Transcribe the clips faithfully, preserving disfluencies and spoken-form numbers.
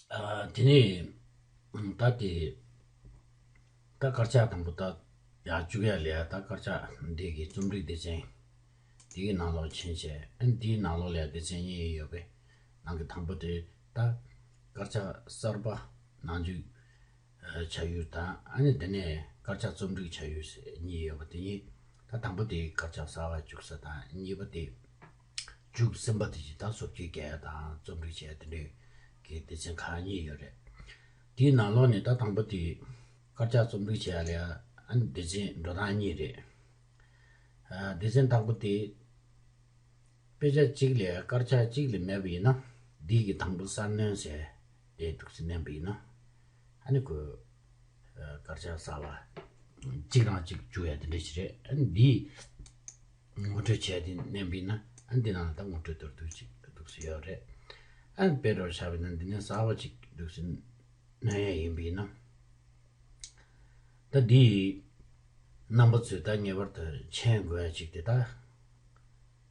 ཨ། དེ་ནས་ད་དེ་ད་དཀར་ཆག་དང་པོ་ད་ཡར་བཅུག་ཡ་ལས་ད་དཀར་ཆག་འདི་གི་རྩོམ་རིག་སྡེ་ཚན་དེ་གི་ནང་ལོགས་ཕྱིན་བྱས། ཨ་ནི་དེའི་ནང་ལོགས་ལ་སྡེ་ཚན་གཉིས་ཡོད་པའི་ནང་གི་དང་པོ་དེ་ད་དཀར་ཆག་གསར་པ་ནང་འཇུག་ཨ། བྱ་ཡུལ་དང་། ཨ་ནི་དེ་ནས་དཀར་ཆག་རྩོམ་རིག་བྱ་ཡུལ་ཟེར་གཉིས་ཡོད་པ་དེ་གཉིས། ད་དང་པོ་དེ་དཀར་ཆག་གསར་པ་བཅུག་ས་དང་། གཉིས་པ་དེ་བཅུག་ཟིན་པ་དེ་ཅིག་ད་བཟོ་བཅོས་རྒྱག་ཡ་དང་རྩོམ་སྒྲིག་བྱེད་ཡ་དེ་འདྲའི་གི་སྡེ་ཚན་ཁག་གཉིས་ཡོད་རེད། དེའི་ནང་ལོགས་ནས་ད་དང་པོ་དེ་དཀར་ཆག་རྩོམ་སྒྲིག་བྱེད་ཡ་ལ་ཡ། ཨ་ནི་སྡེ་ཚན་འགྲོ་སྟངས་གཉིས་རེད། ཨ། སྡེ་ཚན་དང་པོ་དེ་དཔེ་ཆ་གཅིག་ལས་དཀར་ཆག་གཅིག་ལས་མེད་པ་ཡིན་ན། འདི་གི་དང་པོ་གསར་སྣོན་ཟེར་དེ་འདུག་སེ་མནན་པ་ཡིན་ན། ཨ་ནི་ཁོས་ཨ། དཀར་ཆག་གསར་པ་གཅིག་རང་གཅིག་བཅུག་ཡ་དེ་འདྲ་ཞིག་རེད། ཨ་ནི་འདི་ངོ་སྤྲོད་བྱས་ཏེ་མནན་པ་ཡིན་ན། ཨ་ནི་འདི་ནང་ལ་ད་ངོ་སྤྲོད་མདོར་བསྡུས་ཅིག་འདུག་སེ་ཡོད་རེད། ཨ་ནི་དཔེ་འདྲ་བོ་བཞག་པ་ཡིན་ན་འདི་ནས་གསར་པ་ཅིག་འདུག་སེ་སྣོན་ཡ་ཡིན་པ་ཡིན་ན། ད་འདི་རྣམ་པ་ཚོས་ད་ངེས་པར་དུ་མཁྱེན་དགོས་ཡ་ཅིག་དེ་ད།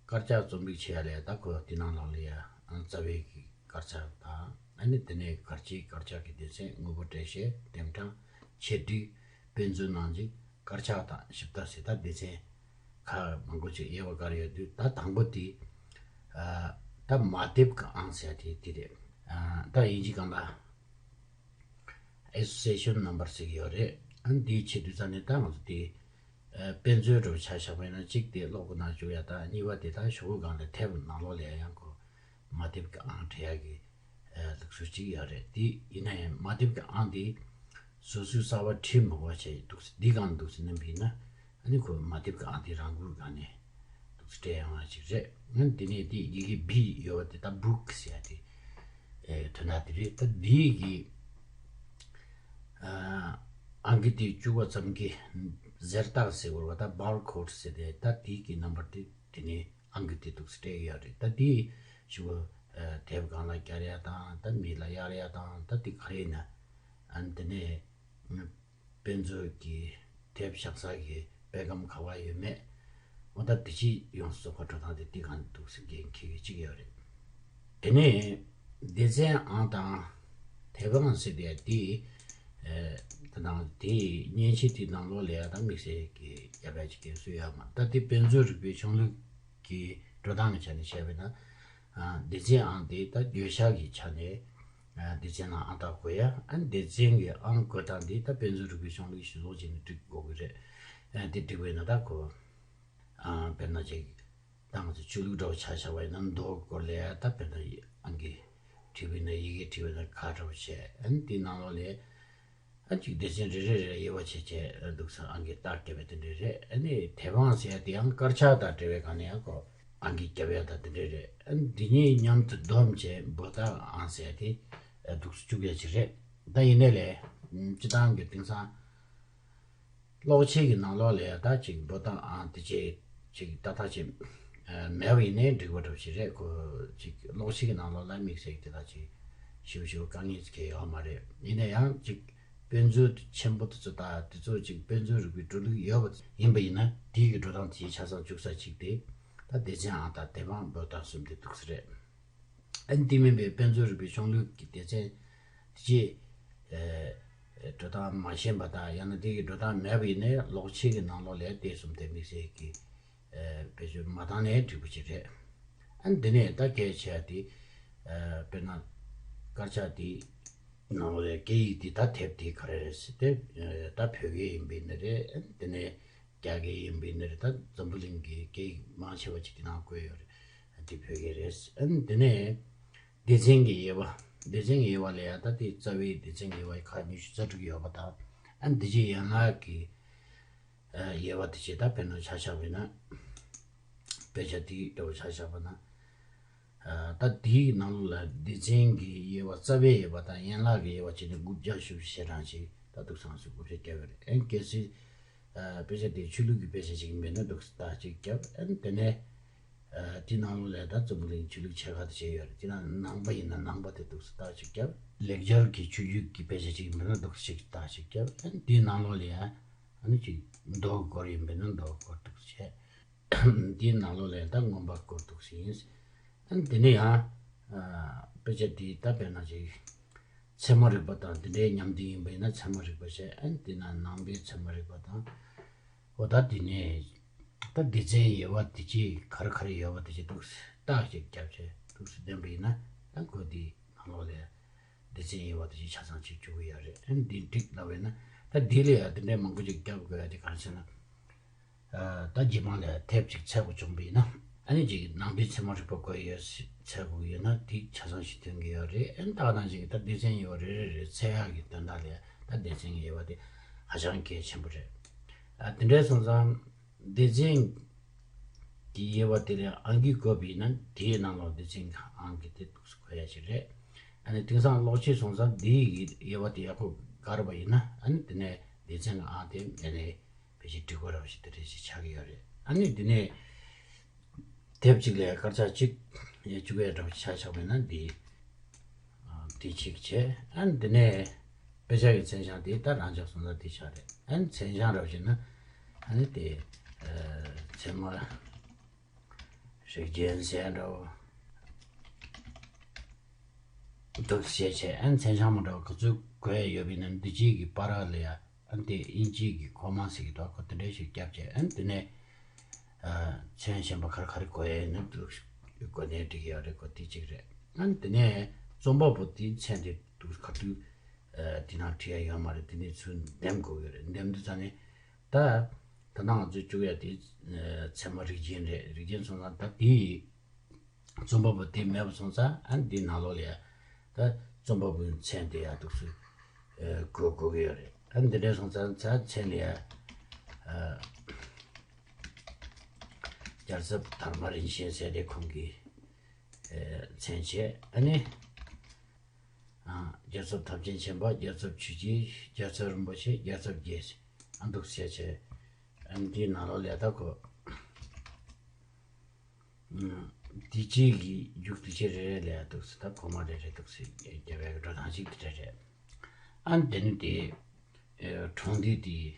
དཀར་ཆག་རྩོམ་སྒྲིག་བྱེད་ཡ་ལ་ཡ་ད་ཁོ་དེ་ནང་ལོགས་ལ་ཡ། ཨ། རྩ་བའི་གི་དཀར་ཆག་དང་། ཨ་ནི་དེ་ནས་གལ་ཆེའི་དཀར་ཆག་གི་སྡེ་ཚན། དངོས་པོ་འགྲེལ་བཤད། དེབ་གྲངས། ཆེད་སྒྲིག། དཔེ་མཛོད་ནང་འཇུག། དཀར་ཆག་དང་ཞིབ་ལྟ་ཟེར་ད་སྡེ་ཚན་ཁག་མང་པོ་ཅིག་དབྱེ་བ་བཀར་ཡོད་དུས། ད་དང་པོ་དེ་ཨ། ད་མ་དེབ་ཀྱི་ཨང་ཟེར་ཡ་དེ་དེ་རེད། ཨ། ད་དབྱིན་ཇི་སྒང་ལ་Association number ཟེར་གྱི་ཡོད་རེད། ཨ་ནི་དེའི་ཆེད་དུ་ཙང་ནས་ད་ང་ཚོ་དེ་ཨ། དཔེ་མཛོད་འདྲ་བོ་ཆ་བཞག་པ་ཡིན་ན། གཅིག་དེ་གློག་གི་ནང་བཅུག་ཡ་དང་། གཉིས་པ་དེ་ད་ཞོགས་པའི་སྒང་ལ་དེབ་ནང་ལོགས་ལ་ཡང་ཁོ་མ་དེབ་ཀྱི་ཨང་སྤྲད་ཡ་གི་ཨ། ལུགས་སྲོལ་གཅིག་ཡོད་རེད། དེ་ཡིན་ན་ཡང་མ་དེབ་ཀྱི་ཨང་དེ་སོ་སོའི་གསར་པ་བྲིས་མ་དགོས་པ་བྱས་འདུག་སེ། འདི་སྒང་འདུག་སེ་མནན་པ་ཡིན་ན། ཨ་ནི་ཁོ་མ་དེབ་ཀྱི་ཨང་དེ་རང་འགུལ་སྒང་ནས་འདུག་སེ་སྤྲད་ཡོང་བ་ཅིག་རེད། ཨ་ནི་དེ་ནས་དེ་ཡི་གེ་B ཡོད་པ་དེ་ད་book ཟེར་ཡ་དེ་ཨེ། དོན་དག་དེ་རེད། ད་འདི་གི་ཨ། ཨང་ཀི་དེ་བཅུག་པ་ཙམ་གྱིས་གཟེར་རྟགས་ཟེར་དགོས་པ། ད་barcode ཟེར་དེ། ད་དེ་གི་རྣམ་པར་དེ་དེ་ནས་ཨང་ཀི་དེ་འདུག་སེ་སྤྲད་ཡོད་རེད། ད་དེ་ཞུ་བ་ཨ། དེབ་སྒང་ལ་བསྐྱར་ཡ་དང་། ད་མི་ལ་གཡར་ཡ་དང་། ད་དེ་ག་རེ་ཡིན་ན། ཨ་ནི་དེ་ནས་དཔེ་མཛོད་ཀྱི་དེབ་བཞག་ས་གི་དཔེ་སྒམ་ག་པར་ཡོད་མེད། འོ་ད་དེ་ཅིག་ཡོངས་སུ་རྫོགས་པ་འགྲོ་སྟངས་དེ་དེ་སྒང་འདུག་སེ་འགན་འཁྱེར་གྱི་གཅིག་ཡོད་རེད། དེ་ནས་སྡེ་ཚན་ཨང་དང་དེབ་ཨང་ཟེར་དེ་དེ་ཨ། དེ་དང་དེ་མཉེན་ཆས་དེ་ནང་ལོགས་ལ་ཡ་ད་དམིགས་བསལ་གྱི་རྒྱབ་ཡ་ཅིག་གལ་སྲིད་ཡོད་མ། ད་དེ་དཔེ་མཛོད་རིག་པའི་ཆུང་ལུགས་ཀྱི་འགྲོ་སྟངས་ཀྱི་ཆ་ནས་བཤད་པ་ཡིན་ན། ཨ། སྡེ་ཚན་ཨང་དེ་ད་བརྗོད་བྱ་གི་ཆ་ནས་ཨ། སྡེ་ཚན་ནང་ཨང་རྟགས་བཀོད་ཡ། ཨ་ནི་སྡེ་ཚན་གྱི་ཨང་བཀོད་སྟངས་དེ་ད་དཔེ་མཛོད་རིག་པའི་གཞུང་ལུགས་གཞིར་བཟུང་བྱས་ནས་སྒྲིག་དགོས་ཀྱི་རེད། ཨ། དེ་སྒྲིག་པ་ཡིན་ན་ད་ཁོ། ཨ། དཔེར་ན་ཅིག་ད་ང་ཚོ་ཆོས་ལུགས་འདྲ་བོ་ཆ་བཞག་པ་ཡིན་ན་མདོ་སྐོར་ལ་ཡ་ད་དཔེར་ན་ཨང་ཀི་བྲིས་པ་ཡིན་ན། ཡི་གེ་བྲིས་པ་ཡིན་ན་ག་འདྲ་བོ་བྱས། ཨ་ནི་དེའི་ནང་ལོགས་ལ་ཨ་ཅིག་སྡེ་ཚན་རེ་རེ་རེ་དབྱེ་བ་ཕྱེ་བྱས་འདུག་སེ་ཨང་ཀི་རྟགས་བརྒྱབ་པ་དེ་འདྲ་རེད། ཨ་ནི་དེབ་ཨང་ཟེར་ཡ་དེ་ཡང་དཀར་ཆག་དང་འབྲེལ་བའི་སྒང་ནས་ཡང་ཁོ་ཨང་ཀི་བརྒྱབ་ཡ་དང་དེ་འདྲ་རེད། ཨ་ནི་འདི་གཉིས་མཉམ་དུ་བསྡོམས་བྱས་འབོད་རྟགས་ཨང་ཟེར་ཡ་དེ་འདུག་སེ་བཅུག་ཡ་ཅིག་རེད། ད་ཡིན་ནའི་ལས་སྤྱིར་བཏང་གི་དེང་སང་གློག་ཆས་ཀྱི་ནང་ལོགས་ལ་ཡ་ད་ཅིག་འབོད་རྟགས་ཨང་དེ་ཅིག་ཅིག་ཏག་ཏག་ཅིག་ཨ། མེད་པ་ཡིན་ནའི་འགྲིག་པ་འདྲ་བོ་ཞིག་རེད། ཁོ་ཅིག་གློག་ཆས་ཀྱི་ནང་ལོགས་ལ་དམིགས་བསལ་དེ་དག་ཅིག་ཞེ་པོ་ཞེ་པོ་དཀའ་ངལ་ཅིག་ཡོད་མ་རེད། ཡིན་ན་ཡང་ཅིག་དཔེ་མཛོད་ཆེན་པོ་དེ་ཚོ་དང་དེ་ཚོ་ཅིག་དཔེ་མཛོད་རིག་པའི་འགྲོ་ལུགས་ཡོད་པ་ཡིན་པ་ཡིན་ན། དེའི་གི་འགྲོ་སྟངས་དེ་ཆ་ཚང་བཅུག་ས་ཅིག་དེ་ད་སྡེ་ཚན་ཨང་དང་དེབ་ཨང་འབོད་རྟགས་གསུམ་དེ་འདུག་སེ་རེད། ཨ་ནི་དེ་མིན་པའི་དཔེ་མཛོད་རིག་པའི་གཞུང་ལུགས་ཀྱི་སྡེ་ཚན་དེ་ཅིག་ཨ། འགྲོ་སྟངས་མ་ཤེས་པ་དང་། ཡང་ན་དེ་གི་འགྲོ་སྟངས་མེད་པ་ཡིན་ནའི་གློག་ཆས་ཀྱི་ནང་ལོགས་ལ་དེ་གསུམ་དེ་དམིགས་བསལ་གྱི་ཨ། བེད་སྤྱོད་མ་བཏང་ནའི་འགྲིག་པ་ཅིག་རེད། ཨ་ནི་དེ་ནས་ད་གལ་ཆེ་བ་དེ་ཨ། དཔེར་ན་དཀར་ཆག་དེ་ནང་ལོགས་ལ་སྐད་ཡིག་དེ་ད་དེབ་དེ་ག་རེ་རེད་ཟེར་ཏེ། ཨ། ད་བོད་སྐད་ཡིན་པ་ཡིན་ན་རེད། ཨ་ནི་དེ་ནས་རྒྱ་སྐད་ཡིན་པ་ཡིན་ན་རེད། ད་འཛམ་བུ་གླིང་གི་སྐད་ཡིག་མང་ཆེ་བ་ཅིག་དེ་ནང་བཀོད་ཡོད་རེད། དེ་བོད་སྐད་རེད། ཨ་ནི་དེ་ནས་སྡེ་ཚན་གྱི་དབྱེ་བ། སྡེ་ཚན་གྱི་དབྱེ་བ་ལ་ཡ་ད་དེ་རྩ་བའི་སྡེ་ཚན་གྱི་དབྱེ་བ་ཁག་ཉི་ཤུ་རྩ་དྲུག་ཡོད་པ་དང་། ཨ་ནི་འདི་ཅིག་ཡན་ལག་གི་ཨ། དབྱེ་བ་དེ་ཅིག་ད་དཔེར་ན་ཆ་བཞག་པ་ཡིན་ན། དཔེ་ཆ་དེ་འདྲ་བོ་ཆ་བཞག་པ་ན། ཨ། ད་དེའི་ནང་ལོགས་ལ་སྡེ་ཚན་གྱི་དབྱེ་བ། རྩ་བའི་དབྱེ་བ་དང་ཡན་ལག་གི་དབྱེ་བ་བྱས་ནས་དགུ་བརྒྱ་བཞི་བཅུ་ཞེ་གྲངས་ཅིག་ད་འདུག་སེ་བགོ་བཤའ་བརྒྱབ་ཡོད་རེད། ཨ་ནི་གལ་སྲིད་ཨ། དཔེ་ཆ་དེ་ཆོས་ལུགས་ཀྱི་དཔེ་ཆ་ཞིག་ཡིན་པ་ཡིན་ན་འདུག་སེ་རྟགས་གཅིག་བརྒྱབ། ཨ་ནི་དེ་ནས་ཨ། དེའི་ནང་ལོགས་ལ་ད་འཛམ་བུ་གླིང་ཆོས་ལུགས་ཆེ་ཁག་དེ་བྱས་ཡོད་རེད། དེ་ནང་ནང་པ་ཡིན་ན་ནང་པ་དེ་འདུག་སེ་རྟགས་གཅིག་བརྒྱབ། ལེགས་སྦྱར་གྱི་ཆོས་བརྒྱུད་ཀྱི་དཔེ་ཆ་ཞིག་ཡིན་པ་ཡིན་ན་འདུག་སེ་ཞིག་རྟགས་གཅིག་བརྒྱབ། ཨ་ནི་དེའི་ནང་ལོགས་ལ་ཡ་ཨ་ནི་ཅིག་མདོ་སྐོར་ཡིན་པ་ཡིན་ན་མདོ་སྐོར་འདུག་སེ་བྱས། དེའི་ནང་ལོགས་ལ་ཡང་ད་མངོན་པ་སྐོར་འདུག་སེ་ཡིན། ཨ་ནི་དེ་ནས་ཡང་ཨ། དཔེ་ཆ་དེ་ད་དཔེར་ན་ཅིག་ ཚད་མ་རིག་པ་དང་དེ་འདྲའི་མཉམ་དུ་ཡིན་པ་ཡིན་ན་ཚད་མ་རིག་པ་བྱས། ཨ་ནི་དེ་ན་ནང་པའི་ཚད་མ་རིག་པ་དང་། འོ་ད་དེ་ནས་ད་སྡེ་ཚན་དབྱེ་བ་དེ་ཅི་ག་རེ་ག་རེ་ཡོད་པ་དེ་ཅི་འདུག་སེ་རྟགས་ཅིག་བརྒྱབ་བྱས་འདུག་སེ་བསྟན་པ་ཡིན་ན། ཨ་ཁོ་དེ་ནང་ལོགས་ལ་སྡེ་ཚན་དབྱེ་བ་དེ་ཅི་ཆ་ཚང་ཅིག་བཅུག་གི་ཡོད་རེད། ཨ་ནི་དེ་འགྲིག་ལབ་པ་ཡིན་ན། ད་དེ་ལ་ཡང་དེ་འདྲའི་མང་པོ་ཅིག་བརྒྱབ་དགོས་ཡ་དེ་ག་རེ་ཟེར་ན། ད་རྗེས་མ་ལ་དེབ་ཅིག་འཚོལ་དགོས་བྱུང་བ་ཡིན་ན། ཨ་ནི་ཅིག་ནང་པའི་ཚད་མ་རིག་པ་དགོས་ཡོད་འཚོལ་དགོས་ཡོད་ན་དེ་ཆ་ཚང་ཞིག་ཐོན་གྱི་ཡོད་རེད། ཨ་ནི་ད་ག་ནང་བཞིན་གྱི་ད་སྡེ་ཚན་དབྱེ་བ་རེ་རེ་རེ་འཚོལ་ཡག་གི་དོན་དག་ལ་ད་སྡེ་ཚན་གྱི་དབྱེ་བ་དེ་ཧ་ཅང་གལ་ཆེན་པོ་རེད། ཨ་དེ་འདྲ་སོང་ཙང་སྡེ་ཚན་གྱི་དབྱེ་བ་དེ་ལ་ཨང་ཀི་བགོས་པ་ཡིན་ན་དེའི་ནང་ལ་སྡེ་ཚན་གྱི་ཨང་ཀི་དེ་འདུག་སེ་བགོ་ཡ་ཞིག་རེད། ཨ་ནི་དེང་སང་ཀློག་ཆས་སོང་ཙང་དེའི་དབྱེ་བ་དེ་ཡག་པོ་བགོས་པ་ཡིན་ན། ཨ་ནི་དེ་ནས་སྡེ་ཚན་གྱི་ཨང་དེ་མེད་ནས་ཕལ་ཆེར་འགྲིག་པ་འདྲ་བ་ཞིག་དེ་འདྲ་ཞིག་ཆགས་ཀྱི་ཡོད་རེད། ཨ་ནི་དེ་ནས་དེབ་གཅིག་ལ་དཀར་ཆག་གཅིག་ཡང་བཅུག་ཡ་འདྲ་བ་ཆ་བཞག་པ་ཡིན་ན་འདི་ཨ་འདི་གཅིག་བྱས། ཨ་ནི་དེ་ནས་དཔེ་ཆ་གི་མཚན་བྱང་དེ་ད་རང་འཇགས་སོང་ཙང་འདི་ཆགས་རེད། ཨ་ནི་མཚན་བྱང་འདྲ་བ་ཞིག་ན་ཨ་ནི་དེ་ཨ་ཚད་མ་རིག་རྒྱན་ཟེར་འདྲ་བོ། འདུག་སེ་བྱས་བྱས། ཨ་ནི་མཚན་བྱང་མ་འདྲ་བ་ག་ཚོད་བགོས་ཡ་ཡོད་པ་ཡིན་ན་འདི་གཅིག་གི་བར་ལ་ཡ། ཨ་ནི་དེ་དབྱིན་ཇིའི་གི་ཁོ་མ་ཟེར་གྱི་འདུག་ཁོ་དེ་འདྲ་ཞིག་བརྒྱབ་བྱས། ཨ་ནི་དེ་ནས་ཨ་མཚན་གཞན་པ་ག་རེ་ག་རེ་བགོས་ཡ་ཡིན་ན་འདུག་བགོས་ནས་འགྲིག་གི་ཡོད་རེད། ཁོ་དེ་གཅིག་རེད། ཨ་ནི་དེ་ནས་རྩོམ་པ་པོ་དེའི་མཚན་དེ་འདུག་ག་དུས་ཨ་དེ་ནང་བྲིས་ཡ་ཡོད་མ་རེད། དེ་ནས་ཚུར་འདེམས་དགོས་ཀྱི་རེད། འདེམས་དུས་ཙ་ནས་ད་ད་ནང་ང་ཚོས་བཅུག་ཡ་དེ་ཨ་ཚད་མ་རིག་རྒྱན་རེད། རིག་རྒྱན་སོང་ཙང་ད་དེའི་རྩོམ་པ་པོ་དེ་མེད་པ་སོང་ཙང་། ཨ་ནི་འདི་ནང་ལོགས་ལ་ཡ་ད་རྩོམ་པ་པོའི་མཚན་དེ་ཡ་འདུག་སེ་ཨ་བགོ་དགོས་ཀྱི་ཡོད་རེད། ཨ་ནི་འདི་འདྲ་སོང་ཙང་ད་མཚན་ལ་ཡ་ཨ་རྒྱལ་ཚབ་དར་མ་རིན་ཆེན་ཟེར་ཏེ་ཁོང་གི་ཨ་མཚན་བྱས། ཨ་ནི་ཨ་རྒྱལ་ཚབ་ཐམས་ཅད་མཁྱེན་པ། རྒྱལ་ཚབ་ཆོས་རྗེ། རྒྱལ་ཚབ་རིན་པོ་ཆེ། རྒྱལ་ཚབ་རྒྱལ། ཨ་འདུག་སེ་བྱས། ཨ་ནི་འདིའི་ནང་ལོགས་ལ་ཡ་ད་ཁོ་ཨ་དེ་གཅིག་གི་མཇུག་དེ་གཅིག་རེ་རེ་ལ་ཡ་འདུག་སེ་ད་གོང་མ་རེ་རེ་འདུག་སེ་རྒྱབ་ཡ་གི་འགྲོ་སྟངས་ཤིག་དེ་འདྲ་རེད། ཨ་ནི་དེ་ནི་དེ་ཨ་འཕྲོ་འདི་དེ་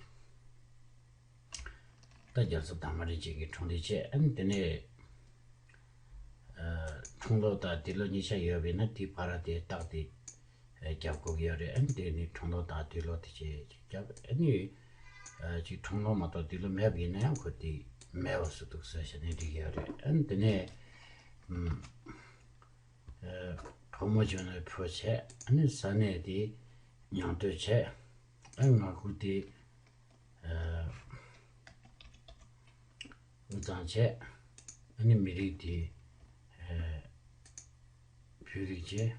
ད་རྒྱལ་ཚབ་དར་མ་རིན་ཆེན་གྱི་འཕྲོ་འདི་བྱས། ཨ་ནི་དེ་ནས་ཨ་འཁྲུངས་ལོ་དང་འདས་ལོ་གཉིས་ཆ་ཡོད་པས་ན་དེའི་བར་དེ་རྟགས་དེ་ཨ་རྒྱབ་དགོས་ཀྱི་ཡོད་རེད། ཨ་ནི་དེ་ནི་འཁྲུངས་ལོ་དང་འདས་ལོ་དེ་བྱས་རྒྱབ། ཨ་ནི་ཨ་ཅིག་འཁྲུངས་ལོ་མ་གཏོགས་འདས་ལོ་མེད་པ་ཡིན་ན་ཡང་ཁོ་དེ་མེད་པ་བཟོ་འདུག་ཟེར་བྱས་ནས་འགྲིག་གི་ཡོད་རེད། ཨ་ནི་དེ་ནས་ཨ་ཕོ་མོ་བྱུང་ནས་ཕོ་བྱས། ཨ་ནི་ས་གནས་དེ་ཉང་སྟོད་བྱས། ཨ་མངའ་ཁུལ་དེ་ཨ་དབུས་གཙང་བྱས། ཨ་ནི་མི་རིགས་དེ་ཨ་བོད་རིགས་བྱས།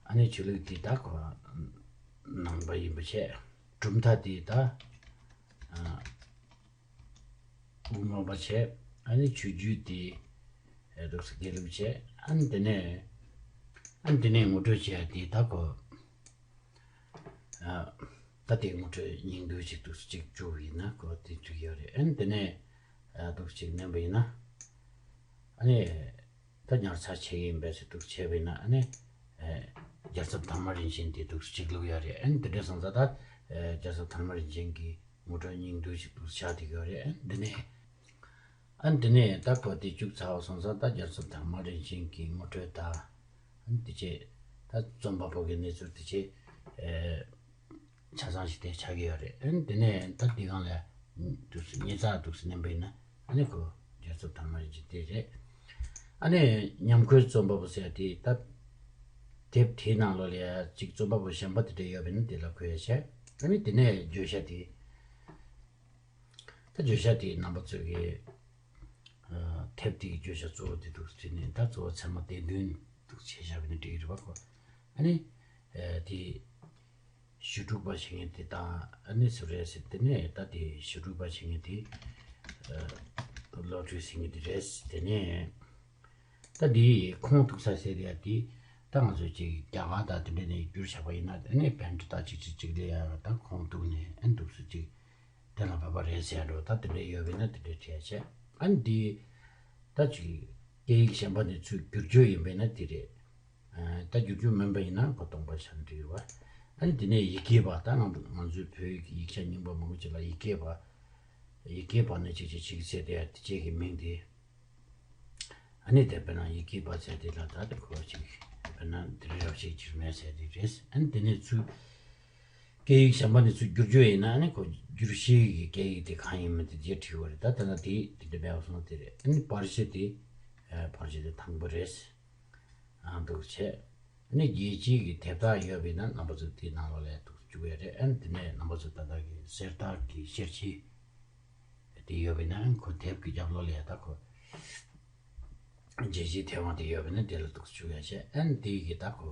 ཨ་ནི་ཆོས་ལུགས་དེ་ད་ཁོ་ནང་པ་ཡིན་པ་བྱས། གྲུབ་མཐའ་དེ་ད་ཨ་དབུ་མ་པ་བྱས། ཨ་ནི་ཆོས་བརྒྱུད་དེ་ཨ་འདུག་སེ་དགེ་ལུགས་བྱས། ཨ་ནི་དེ་ནས་ཨ་ནི་དེ་ནས་ངོ་སྤྲོད་བྱས་དེ་ད་ཁོ་ཨ་ད་དེ་ངོ་སྤྲོད་སྙིང་བསྡུས་ཅིག་འདུག་སེ་ཅིག་བཅུག་ཡིན་ན་ཁོ་དེ་བཅུག་ཡོད་རེད། ཨ་ནི་དེ་ནས་ཨ་འདུག་སེ་ཅིག་མནན་པ་ཡིན་ན། ཨ་ནི་ད་ཉར་ཚགས་བྱེད་ཀྱི་ཡིན་པས་ཟེར་འདུག་བྱས་པ་ཡིན་ན། ཨ་ནི་ཨ་རྒྱལ་ཚབ་དར་མ་རིན་ཆེན་དེ་འདུག་སེ་ཅིག་བླུགས་ཡོད་རེད། ཨ་ནི་དེ་འདྲ་སོང་ཙང་ད་ཨ་རྒྱལ་ཚབ་དར་མ་རིན་ཆེན་གྱི་ངོ་སྤྲོད་སྙིང་བསྡུས་ཅིག་འདུག་སེ་ཆགས་བསྡད་ཡོད་རེད། ཨ་ནི་འདི་ནས་ཨ་ནི་འདི་ནས་ད་ཁོ་དེ་བཅུག་ཚར་བ་སོང་ཙང་ད་རྒྱལ་ཚབ་དར་མ་རིན་ཆེན་གྱི་ངོ་སྤྲོད་དང་། ཨ་ནི་དེ་རྗེས་ད་རྩོམ་པ་པོ་གི་གནས་ཚུལ་དེ་རྗེས་ཨ་ཆ་ཚང་ཞིག་དེ་ཆགས་ཀྱི་ཡོད་རེད། ཨ་ནི་དེ་ནས་ད་དེ་སྒང་ལ་འདུག་སེ་ཉར་ཚགས་འདུག་སེ་མནན་པ་ཡིན་ན། ཨ་ནི་ཁོ་རྒྱལ་ཚབ་དར་མ་རིན་ཆེན་དེ་རེད། ཨ་ནི་ཉམས་མཁོའི་རྩོམ་པ་པོ་ཟེར་ཡ་དེ་ད་དེབ་དེའི་ནང་ལོགས་ལ་ཡ་གཅིག་རྩོམ་པ་པོ་གཞན་པ་དེ་འདྲ་ཡོད་པ་ཡིན་ན་དེ་ལ་འཁོད་ཡ་བྱས། ཨ་ནི་དེ་ནས་བརྗོད་བྱ་དེ། ད་བརྗོད་བྱ་དེ་རྣམ་པ་ཚོས་ཀྱི་ཨ་དེབ་དེ་གི་བརྗོད་བྱ་གཙོ་བོ་དེ་འདུག་སེ་བྲིས་ནས། ད་གཙོ་བོ་ཚད་མ་སྡེ་བདུན་འདུག་སེ་བྱས་བཞག་པ་ཡིན་ན་འགྲིག་གི་རེད་པ་ཁོ། ཨ་ནི་ཨ་དེ་ཞུ་གཏུག་པ་བྱེད་མཁན་དེ་དང་། ཨ་ནི་སུ་རེད་ཟེར་དེ་ནས་ད་དེ་ཞུ་གཏུག་པ་བྱེད་མཁན་དེ་ཨ་བློ་གྲོས་ཟེར་མཁན་དེ་རེད། དེ་ནས་ད་དེ་ཁུངས་གཏུག་ས་ཟེར་ཡ་དེ་ད་ང་ཚོས་ཅིག་རྒྱ་གར་དང་དེ་འདྲ་ནས་བསྒྱུར་བཞག་པ་ཡིན་ན། ཨ་ནི་བན་དེ་ད་ཅིག་ཅིག་ཅིག་ལ་ཡ་ད་ཁུངས་གཏུག་ནས་ཨ་འདུག་སེ་ཅིག་དེ་ལ་བབས་པ་རེད་ཟེར་འགྲོ། ད་དེ་འདྲ་ཡོད་པས་ན་དེ་འདྲ་བྲིས་བྱས། ཨ་ནི་འདི་ད་ཅིག་སྐད་ཡིག་གཞན་པ་ནས་ཚུར་བསྒྱུར་བཅོས་ཡིན་པས་ན་དེ་རེད། ཨ་ད་བསྒྱུར་བཅོས་མིན་པ་ཡིན་ན་གོ་སྟོང་པ་ཆགས་འགྲིག་རེད་བ། ཨ་ནི་དེ་ནས་ཡི་གེ་པ། ད་ང་ང་ཚོའི་བོད་ཡིག་གི་ཡིག་ཆ་རྙིང་པ་མང་པོ་ཅིག་ལ་ཡི་གེ་པ། ཡི་གེ་པ་ནས་ཅིག་ཅིག་ཅིག་ཟེར་དེ་དེ་བཅས་ཀྱི་མིང་དེ། ཨ་ནི་དེ་དཔེར་ན་ཡི་གེ་པ་ཟེར་དེ་ལ་ད་དེ་ཁོ་ཅིག་དཔེར་ན་འདི་རེད། རབ་བྱེད་འགྱུར་མེད་ཟེར་དེ་རེད། ཨ་ནི་དེ་ནས་ཚུར་སྐད་ཡིག་གཞན་པ་ནས་ཚུར་བསྒྱུར་རྒྱུ་ཡིན་ན། ཨ་ནི་ཁོ་བསྒྱུར་བྱེད་ཀྱི་སྐད་ཡིག་དེ་གང་ཡིན་མིན་དེ་རྗེས་བྲིས་པ་རེད། ད་དེ་ན་དེ་དེ་འདྲ་མེད་པ་སོང་ན་དེ་རེད། ཨ་ནི་པར་ཆས་དེ་ཨ་པར་ཆས་དེ་དང་པོ་རེད། ཨ་འདུག་བྱས། ཨ་ནི་རྒྱལ་སྤྱིའི་གི་དེབ་རྟགས་ཡོད་པས་ན་རྣམ་པ་ཚོ་དེའི་ནང་ལོགས་ལ་འདུག་བཅུག་ཡོད་རེད། ཨ་ནི་དེ་ནས་རྣམ་པ་ཚོ་ད་ལྟ་གི་གསེར་རྟགས་ཀྱི་ཤེར་ཕྱིན་དེ་ཡོད་པས་ན། ཨ་ནི་ཁོ་དེབ་ཀྱི་རྒྱབ་ལོགས་ལ་ད་ཁོ་རྒྱལ་སྤྱིའི་དེབ་དབང་དེ་ཡོད་པས་ན་དེ་ལ་འདུག་བཅུག་ཡོད་བྱས། ཨ་ནི་དེའི་གི་ད་ཁོ་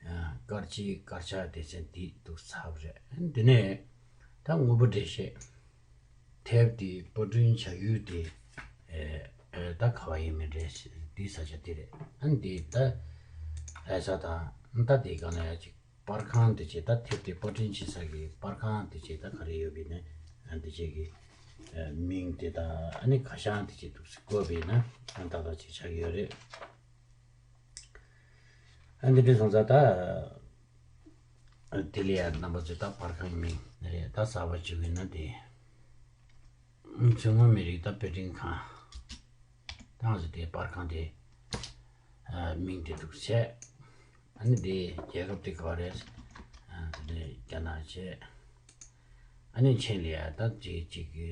ཨ་སྐར་ཆའི་སྐར་ཆ་སྡེ་ཚན་དེ་འདུག་ཚར་བ་རེད། ཨ་ནི་དེ་ནས་ད་དངོས་པོ་འགྲེལ་བཤད། དེབ་དེ་པར་སྐྲུན་བྱ་ཡུལ་དེ་ཨེ་ཨེ་ད་ག་བ་ཡིན་མིན་རེད། དེའི་ས་ཆ་དེ་རེད། ཨ་ནི་དེ་ད་ལྷ་ས་དང་ད་དེ་ག་ན་ཡ་ཅིག་པར་ཁང་དེ་བྱས། ད་དེབ་དེ་པར་སྐྲུན་བྱེད་ས་གི་པར་ཁང་དེ་བྱས་ད་ག་རེ་ཡོད་པའི་ནས་ཨ་དེ་བྱས་གི་ཨེ་མིང་དེ་དང་ཨ་ནི་ཁ་བྱང་དེ་བྱས་འདུག་སེ་བཀོད་པའི་ན་ཨ་ད་ད་ཅིག་ཆགས་ཀྱི་ཡོད་རེད། ཨ་འདི་འདྲ་སོང་ཙང་ད་དེ་ལ་ཡ་རྣམ་པ་ཚོས་ད་པར་ཁང་མིང་རེད། ད་གསར་པ་བཅུག་གི་ན་དེ་མཚོ་སྔོན་མི་རིགས་ད་དཔེ་སྐྲུན་ཁང་། ད་ང་ཚོ་དེ་པར་ཁང་དེ་ཨ་མིང་དེ་འདུག་བྱས། ཨ་ནི་དེ་རྒྱལ་ཁབ་དེ་ག་བ་རེད། ཨ་དེ་ནས་རྒྱ་ནག་བྱས། ཨ་ནི་མཆན་ལ་ཡ་ད་ཅིག་ཅིག་གི་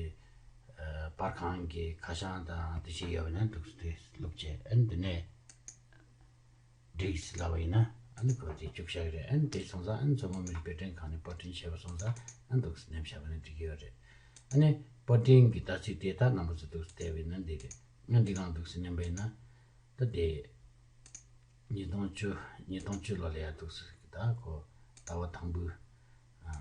ཨ་པར་ཁང་གི་ཁ་བྱང་དང་དེ་བྱས་ཡོད་པ་ན་འདུག་སེ་དེ་བླུགས་བྱས། ཨ་ནི་དེ་ནས་འགྲིགས་ལབ་པ་ཡིན་ན་ཨ་ནི་ཁོ་དེ་བཅུག་བཞག་གི་རེད། ཨ་ནི་དེ་སོང་ཙང་ཨ་ནི་མཚོ་སྔོན་མི་རིགས་དཔེ་སྐྲུན་ཁང་ནས་པར་སྐྲུན་བྱས་པ་སོང་ཙང་ཨ་ནི་འདུག་སེ་ནེམ་བཞག་པ་ནི་འགྲིག་གི་ཡོད་རེད། ཨ་ནི་པར་སྐྲུན་གྱི་ལྟ་ཚུལ་དེ་ད་རྣམ་པ་ཚོ་འདུག་སེ་བལྟས་པ་ཡིན་ན་འགྲིག་རེད། ཨ་འདི་གང་འདུག་སེ་ནེམ་པ་ཡིན་ན་ད་དེ་ཉིས་སྟོང་བཅུ་ཉིས་སྟོང་བཅུ་ལོ་ལ་ཡ་འདུག་སེ་ད་ཁོ་ཟླ་བ་དང་པོའི་ཨ་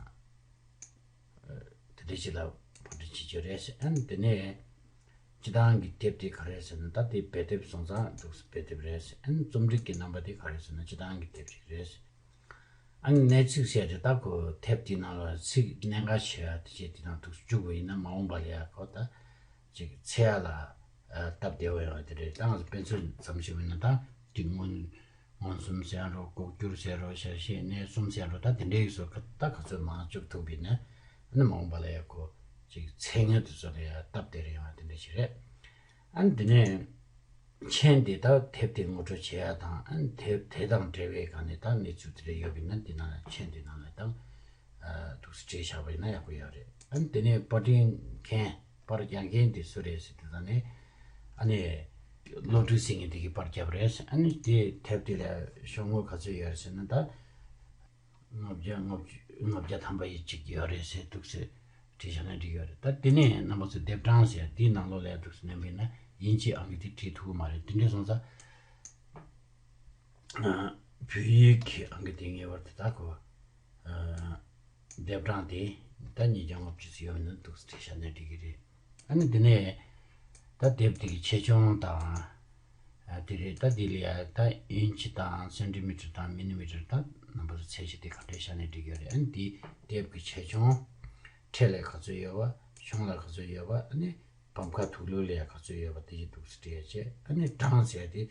དེ་འདྲ་ཞིག་ལ་པར་སྐྲུན་བྱེད་རྒྱུ་རེད་ཟེར། ཨ་ནི་དེ་ནས་སྤྱི་བཏང་གི་དེབ་དེ་ག་རེ་ཟེར་ན་ད་དེ་བེད་དེབ་སོང་ཙང་འདུག་སེ་བེད་དེབ་རེད་ཟེར། ཨ་ནི་རྩོམ་སྒྲིག་གི་རྣམ་པ་དེ་ག་རེ་ཟེར་ན་སྤྱི་བཏང་གི་དེབ་ཅིག་རེད་ཟེར། ཨ་ནི་གནད་ཚིག་ཟེར་དེ་ད་ཁོ་དེབ་དེའི་ནང་ལ་ཚིག་གནད་འགག་ཆེ་བ་དེ་བྱས་དེ་ནང་འདུག་སེ་བཅུག་པ་ཡིན་ན་མ་འོངས་པ་ལ་ཡ་ཁོ་ད་ཅིག་འཚོལ་ཡ་ལ་ཨ་སྟབས་བདེ་བོ་ཡོང་བ་དེ་རེད། ད་ང་ཚོ་དཔེ་མཚོན་ཙམ་ཞིག་ཡིན་ན་ད་དེ་སྔོན་མངོན་སུམ་ཟེར་རོ། ལྐོག་གྱུར་ཟེར་རོ། ཞལ་བཞེས་གནས་གསུམ་ཟེར་རོ། ད་དེ་འདྲའི་བཟོ་ཁ་ད་ག་ཚོད་མང་བཅུག་ཐུབ་པ་ཡིན་ན་ཨ་ནི་མ་འོངས་པ་ལ་ཡ་ཁོ་ཅིག་འཚོལ་མཁན་དེ་ཚོ་ལ་ཡ་སྟབས་བདེ་རེ་ཡོང་བ་དེ་འདྲ་ཞིག་རེད། ཨ་ནི་དེ་ནས་མཆན་དེ་ད་དེབ་དེ་ངོ་སྤྲོད་བྱེད་ཡ་དང་། ཨ་ནི་དེབ་དེ་དང་འབྲེལ་བའི་སྒང་ནས་ད་གནས་ཚུལ་དེ་འདྲ་ཡོད་པ་ཡིན་ན་དེ་ནང་ལ་མཆན་དེ་ནང་ལ་ད་ཨ་འདུག་སེ་བྲིས་བཞག་པ་ཡིན་ན་ཡག་པོ་ཡོད་རེད། ཨ་ནི་དེ་ནས་པར་སྐྲུན་མཁན་པར་རྒྱག་མཁན་དེ་སུ་རེད་ཟེར་དེ་ད་ནི་ཨ་ནི་བློ་གྲོས་ཟེར་མཁན་དེ་གིས་པར་བརྒྱབ་རེད། ཨ་ནི་དེ་དེབ་དེ་ལ་ཤོག་ངོས་ག་ཚོད་ཡོད་རེད་ཟེར་ན་ད་ལྔ་བརྒྱ་ལྔ་བཅུ་ལྔ་བརྒྱ་ཐམ་པ་ཡི་གཅིག་ཡོད་རེད་ཟེར་འདུག་སེ་བྲིས་བཞག་ན་འགྲིག་ཡོད་རེད། ད་དེ་ནས་རྣམ་པ་ཚོ་དེབ་གྲངས་ཟེར་དེའི་ནང་ལོགས་ལ་འདུག་སེ་ནེམ་པ་ཡིན་ན་དབྱིན་ཇིའི་ཨང་ཀི་དེ་བྲིས་ཐུབ་ཀྱི་མ་རེད། དེ་འདྲ་སོང་ཙང་ཨ་བོད་ཡིག་གི་ཨང་ཀི་དེ་ངེས་པར་དུ་ད་ཁོ་ཨ་དེབ་གྲངས་དེ་ད་ཉིས་བརྒྱ་ལྔ་བཅུ་ཙམ་ཡོད་མིན་འདུག་སེ་བྲིས་བཞག་ན་འགྲིག་གི་རེད། ཨ་ནི་དེ་ནས་ད་དེབ་དེ་གི་ཆེ་ཆུང་དང་ཨ་དེ་རེད། ད་དེ་ལ་ཡ་ད་ཨིན་ཆི་དང་སེན་ཊི་མི་ཊར་དང་མི་ནི་མི་ཊར་དང་རྣམ་པ་ཚོ་ཚད་གཞི་དེ་ག་འདྲས་བཞག་ན་འགྲིག་གི་རེད། ཨ་ནི་དེ་དེབ་ཀྱི་ཆེ་ཆུང་། ཕྲ་ལ་ག་ཚོད་ཡོད་པ། ཆུང་ལ་ག་ཚོད་ཡོད་པ། ཨ་ནི་པམ་ཁ་དུག་ལོག་ལ་ཡ་ག་ཚོད་ཡོད་པ་དེ་བཞིན་འདུག་སེ་བྲིས་ཡ་བྱས། ཨ་ནི་གྲངས་ཟེར་དེ་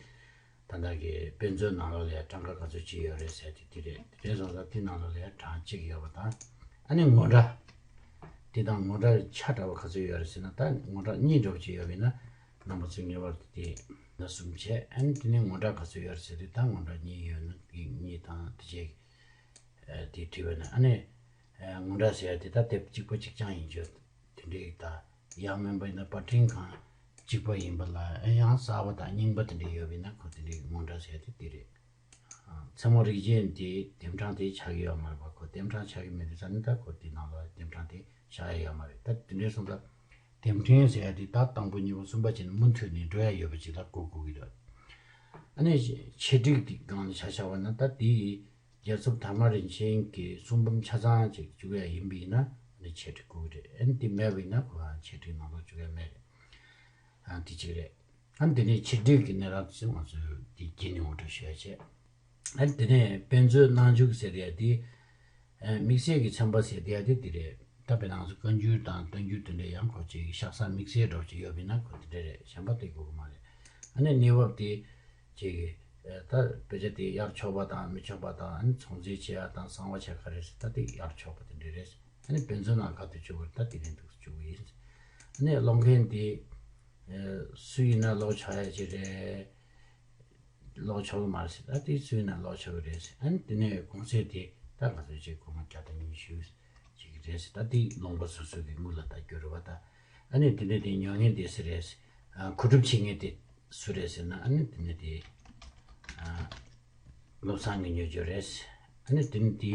ད་ལྟ་གི་དཔེ་མཛོད་ནང་ལོགས་ལ་ཡ་གྲངས་ཀ་ག་ཚོད་ཅིག་ཡོད་རེད་ཟེར་དེ་དེ་རེད། དེ་རེད་སོང་ཙང་དེ་ནང་ལོགས་ལ་ཡ་གྲངས་གཅིག་ཡོད་པ་དང་། ཨ་ནི་ངོ་འདྲ། དེ་དང་ངོ་འདྲ་ཆ་འདྲ་བ་ག་ཚོད་ཡོད་རེད་ཟེར་ན་ད་ངོ་འདྲ་གཉིས་འདྲ་བོ་ཅིག་ཡོད་པ་ཡིན་ན་རྣམ་པ་ཚོས་ངེས་པར་དུ་དེ་ད་གསུམ་བྱས། ཨ་ནི་དེ་ནས་ངོ་འདྲ་ག་ཚོད་ཡོད་རེད་ཟེར་དུས་ད་ངོ་འདྲ་གཉིས་ཡོད་ན་དེ་གཉིས་དང་དེ་བྱས་དེ་བྲིས་པ་ན་ཨ་ནི་ངོ་འདྲ་ཟེར་ཡ་དེ་ད་དེབ་གཅིག་པ་གཅིག་རྐྱང་ཡིན་རྒྱུ་དེ་འདྲའི་ད་ཡང་མིན་པ་ཡིན་ན་པར་སྐྲུན་ཁང་གཅིག་པ་ཡིན་པ་ལ་ཡང་གསར་པ་དང་རྙིང་པ་དེ་འདྲ་ཡོད་པ་ཡིན་ན་ཁོ་དེ་འདྲའི་ངོ་འདྲ་ཟེར་ཡ་དེ་དེ་རེད། མཚན་མོ་རིགས་ཅན་དེ་དེབ་གྲངས་དེ་ཆགས་ཀྱི་ཡོད་མ་རེད་པ། ཁོ་དེབ་གྲངས་ཆགས་ཀྱི་མེད་དུས་ཙང་ནི་ད་ཁོ་དེ་ནང་ལ་དེབ་གྲངས་དེ་བཞག་ཡ་ཡོད་མ་རེད། ད་དེ་འདྲའི་སོང་ཙང་དེབ་ཕྲེང་ཟེར་ཡ་དེ་ད་དང་པོ་གཉིས་པ་གསུམ་པ་བྱས་ནས་མུ་མཐུད་ནས་འགྲོ་ཡ་ཡོད་པ་ཅིག་ལ་གོ་དགོས་ཀྱི་རེད། ཨ་ནི་ཆེད་སྒྲིག་དེ་སྒང་ལ་ཆ་བཞག་པ་ན་ད་དེ་རྒྱལ་ཚབ་དར་མ་རིན་ཆེན་གྱི་གསུང་འབུམ་ཆ་ཚང་ཅིག་བཅུག་ཡ་ཡིན་པ་ཡིན་ན་ཨ་ནི་ཆེད་སྒྲིག་དགོས་ཀྱི་རེད། ཨ་ནི་དེ་མེད་པ་ཡིན་ན་ཁོ་ཆེད་སྒྲིག་ནང་ལོགས་བཅུག་ཡ་མེད་རེད། ཨ་དེ་གཅིག་རེད། ཨ་འདི་ནས་ཆེད་སྒྲིག་གི་གནས་ལུགས་ཚོ་ང་ཚོས་དེ་རྒྱུན་ནས་ངོ་སྤྲོད་ཞུ་ཡ་བྱས། ཨ་དེ་ནས་དཔེ་མཛོད་གནང་འཇུག་ཟེར་ཡ་དེ། ཨ་དམིགས་བསལ་གྱི་ཚན་པ་ཟེར་ཡ་དེ་དེ་རེད། ད་དཔེར་ན་ང་ཚོ་བཀའ་འགྱུར་དང་བསྟན་འགྱུར་དེ་འདྲ་ཡང་ཁོ་ཅིག་ཤག་ས་དམིགས་བསལ་འདྲ་བོ་ཅིག་ཡོད་པ་ཡིན་ན་ཁོ་དེ་འདྲ་རེད། གཞན་པ་དེ་དགོས་ཀྱི་མ་རེད། ཨ་ནི་གནས་བབ་དེ་ཅིག་ཨ་ད་དཔེ་ཆ་དེ་གཡར་ཆོག་པ་དང་མི་ཆོག་པ་དང་། ཨ་ནི་ཚོང་རྫས་ཆེ་ཡ་དང་གསང་བ་ཆེ་ག་རེ་ཟེར་ད་དེ་གཡར་ཆོག་པ་དེ་འདྲ་རེད། ཨ་ནི་དཔེ་མཛོད་ནང་ག་དུས་བཅུག་དགོས་རེད། ད་དེ་རིང་འདུག་བཅུག་གི་ཡིན། ཨ་ནི་ཀློག་མཁན་དེ་ཨ་སུ་ཡིན་ན་ཀློག་ཆོག་ཡ་ཅིག་རེད། ཀློག་ཆོག་གི་མ་རེད་ཟེར། ད་དེ་སུས་ན་ཀློག་ཆོག་གི་རེད་ཟེར། ཨ་ནི་དེ་ནས་གུང་སེང་དེ་ད་ང་ཚོ་ཅིག་སྒོར་མོ་བརྒྱ་དང་ཉི་ཤུ་ཅིག་རེད་ཟེར། ད་དེ་ལུང་པ་སོ་སོ་གི་དངུལ་ལ་ད་བསྒྱུར་བ་ད། ཨ་ནི་དེ་ནས་དེ་ཉོ་མཁན་དེ་སུ་རེད་ཟེར། ཨ། མཁོ་སྒྲུབ་བྱེད་མཁན་དེ་སུ་རེད་ཟེར་ན། ཨ་ནི་དེ་ནས་དེ། ཨ། བློ་བཟང་གིས་ཉོ་རྒྱུ་རེད། ཨ་ནི་དེ་ནི་དེ་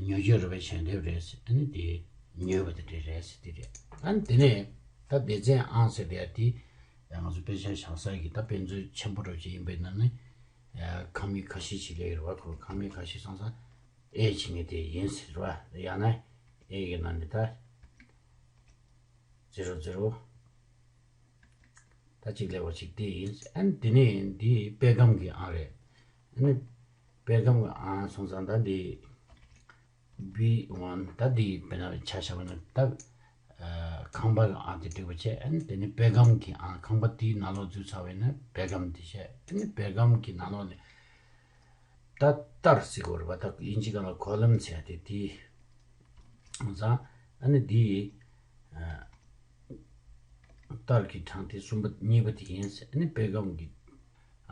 ཉོ་རྒྱུ་རེད་པས་ཞལ་འདེབས་རེད། ཨ་ནི་དེ་ཉོས་པ་དེ་འདྲ་རེད་ཟེར་དེ་རེད། ཨ་ནི་དེ་ནས་ད་སྡེ་ཚན་ཨང་ཟེར་དེ་དེ་ང་ཚོ་དཔེ་ཆ་བཞག་ས་གི་ད་དཔེ་མཛོད་ཆེན་པོ་འདྲ་ཅིག་ཡིན་པས་ན་ནི། ཨ། ཁང་མིག་ཁ་ཤས་ཅིག་སླེབས་ཡོད་རེད་པ། ཁོ་ཁང་མིག་ཁ་ཤས་སོང་ཙང་ཨེ་བྱེད་མཁན་དེ་ཡིན་ཟེར་བ། ཡང་ན་ཨེ་གི་ནང་ནས་ད་ཛི་རོ་ཛི་རོ། ད་གཅིག་ལེགས་པ་ཞིག་དེ་ཡིན། ཨ་ནི་དེ་ནས་འདི་པད་སྒམ་གྱི་ཨང་རེད། ཨ་ནི་པད་སྒམ་གྱི་ཨང་སོང་ཙང་ད་འདི་བི་ཝན། ད་འདི་དཔེར་ན་ཆ་བཞག་པ་ན་ད་ཨ་ཁང་པ་གི་ཨང་དེ་འགྲིག་པ་བྱས། ཨ་ནི་དེ་ནས་པད་སྒམ་གྱི་ཨང་། ཁང་པ་དེའི་ནང་ལོགས་འཛུལ་ཚར་བས་ན་པད་སྒམ་དེ་བྱས། ཨ་ནི་པད་སྒམ་གྱི་ནང་ལོགས་ནས་ད་ལྟར་ཟེར་གོ་རེད་པ། ད་དབྱིན་ཇི་སྒང་ལ་ཁོ་ལམ་ཟེར་ཡ་དེ་དེ། ཙང་ཨ་ནི་འདི་ཨ་ལྟར་གྱི་གྲངས་དེ་གསུམ་པ་གཉིས་པ་དེ་ཡིན། ཨ་ནི་པད་སྒམ་གྱི་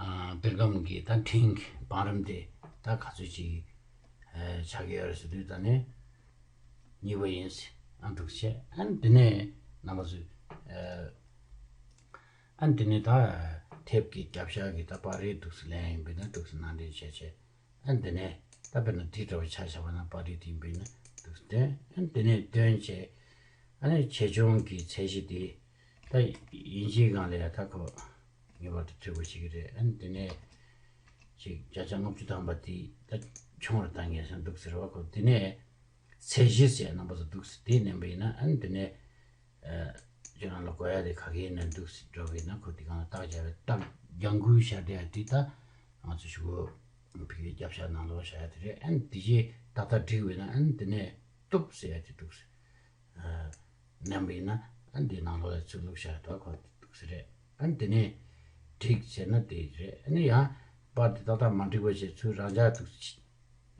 ཨ་པད་སྒམ་གྱི་ད་འཕྲིན་གྱི་བང་རིམ་དེ་ད་ག་ཚོད་ཅིག་ཨ་ཆགས་ཀྱི་ཡོད་རེད་ཟེར་དུས་ད་ནི་གཉིས་པ་ཡིན། ཨ་འདུག་བྱས། ཨ་ནི་དེ་ནས་རྣམ་པ་ཚོས་ཨ་ཨ་ནི་དེ་ནས་ད་དེབ་ཀྱི་རྒྱབ་ཤ་གི་ད་པར་རིས་འདུག་སེ་ལེན་ཡིན་པས་ན་འདུག་སེ་ནང་འདྲེན་བྱས་བྱས། ཨ་ནི་དེ་ནས་ད་དཔེར་ན་དེ་འདྲ་བ་ཆ་བཞག་པ་ན་པར་རིས་དེ་ཡིན་པས་ན་འདུག་སྟོན། ཨ་ནི་དེ་ནས་སྟོན་བྱས། ཨ་ནི་ཆེ་ཆུང་གི་ཚད་གཞི་དེ་ད་དབྱིན་ཇིའི་སྒང་ལ་ཡ་ད་ཁོ་ངེས་པར་དུ་འབྲི་དགོས་ཤེས་ཀྱི་རེད། ཨ་ནི་དེ་ནས་ཅིག་བརྒྱ་ཆ་ལྔ་བཅུ་ཐམ་པ་དེ་ད་ཆུང་རུ་བཏང་ངེས་སོང་འདུག་ཟེར་བ། ཁོ་དེ་ནས་ཚད་གཞི་ཟེར་རྣམ་པ་ཚོ་འདུག་སེ་དེ་མནན་པ་ཡིན་ན། ཨ་ནི་དེ་ནས་ཨ་ཁྱེད་རང་ལ་དགོས་ཡ་དེ་ག་གེ་ཡིན་ན་འདུག་སེ་འགྲོ་བས་ན་ཁོ་དེ་གང་ལ་རྟགས་བྱ་བའི་རྟགས་ལྗང་གུའི་ཤར་དེ་ཡང་དེ་ད་ང་ཚོ་ཞུ་གོ་ཕི་གི་རྒྱབ་ཤ་ནང་ལོགས་བཞག་ཡ་དེ་རེད། ཨ་ནི་དེ་རྗེས་ཏག་ཏག་འགྲིག་བས་ན། ཨ་ནི་དེ་ནས་གཏུབ་ཟེར་ཡ་དེ་འདུག་སེ་ཨ་མནན་པ་ཡིན་ན། ཨ་ནི་དེ་ནང་ལོགས་ལ་ཚུར་བླུགས་བཞག་ཡ་དོ་ཁོ་དེ་འདུག་སེ་རེད། ཨ་ནི་དེ་ནས་འགྲིག་ཟེར་ན་དེ་རེད། ཨ་ནི་ཡང་པར་དེ་ཏག་ཏག་མ་འགྲིག་པ་བྱས་ཚུར་རང་འཇགས་འདུག་སེ།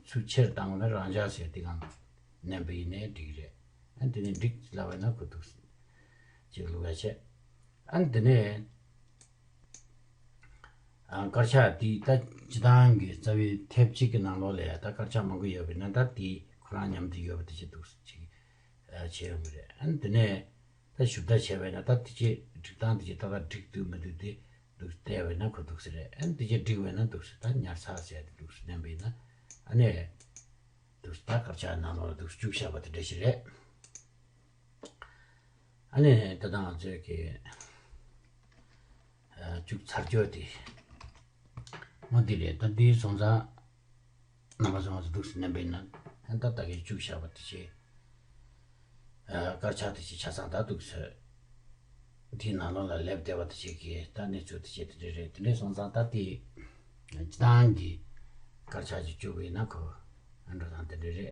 ཚུར་ཆེར་བཏང་བ་ན་རང་འཇགས་ཟེར་དེ་གང་མནན་པ་ཡིན་ནའི་འགྲིག་རེད། ཨ་ནི་དེ་ནས་འགྲིག་ལབ་པ་ན་ཁོ་འདུག་ཅིག་བླུག་ཡ་བྱས། ཨ་ནི་དེ་ནས་ཨ་དཀར་ཆག་དེ་ད་སྤྱི་བཏང་གི་རྩ་བའི་དེབ་གཅིག་གི་ནང་ལོགས་ལ་ཡ་ད་དཀར་ཆག་མང་པོ་ཡོད་པས་ན། ད་དེ་ཁོ་རང་མཉམ་དུ་ཡོད་པ་དེ་ཅིག་འདུག་ཅིག་བྱས་ཡོང་གི་རེད། ཨ་ནི་དེ་ནས་ད་ཞིབ་ལྟ་བྱས་པས་ན་ད་དེ་ཅིག་སྒྲིག་སྟངས་དེ་ཅིག་ད་ད་འགྲིག་འདུག་མི་འདུག་དེ་འདུག་བལྟས་པས་ན་ཁོ་འདུག་སེ་རེད། ཨ་ནི་དེ་ཅིག་འགྲིག་པས་ན་འདུག་སེ་ད་ཉར་ཚགས་ཟེར་ཡ་དེ་འདུག་སེ་མནན་པས་ན། ཨ་ནི་འདུག་སེ་ད་དཀར་ཆག་ནང་ལོགས་ལ་འདུག་སེ་བཅུག་བཞག་པ་དེ་འདྲ་ཞིག་རེད། ཨ་ནི་ད་ལྟ་ང་ཚོས་ཀྱི་ཨ་བཅུག་ཚར་རྒྱུ་དེ་མོ་འདི་རེད། ད་འདི་སོང་ཙང་རྣམ་པ་ཚོ་ང་ཚོ་འདུག་སེ་མནན་པས་ན། ཨ་ད་ད་གིན་བཅུག་བཞག་པ་དེ་ཆེ། ཨ་དཀར་ཆག་དེ་ཆེ་ཆ་ཚང་ད་འདུག་སེ་དེའི་ནང་ལོགས་ལ་སླེབས་བསྡད་པ་དེ་ཆེ་གི་ད་གནས་ཚུལ་དེ་ཆེ་དེ་འདྲ་རེད། དེ་འདྲ་སོང་ཙང་ད་དེ་སྤྱི་བཏང་གི་དཀར་ཆག་ཅིག་བཅུག་པས་ན་ཁོ་ཨ་འགྲོ་སྟངས་དེ་འདྲ་རེད།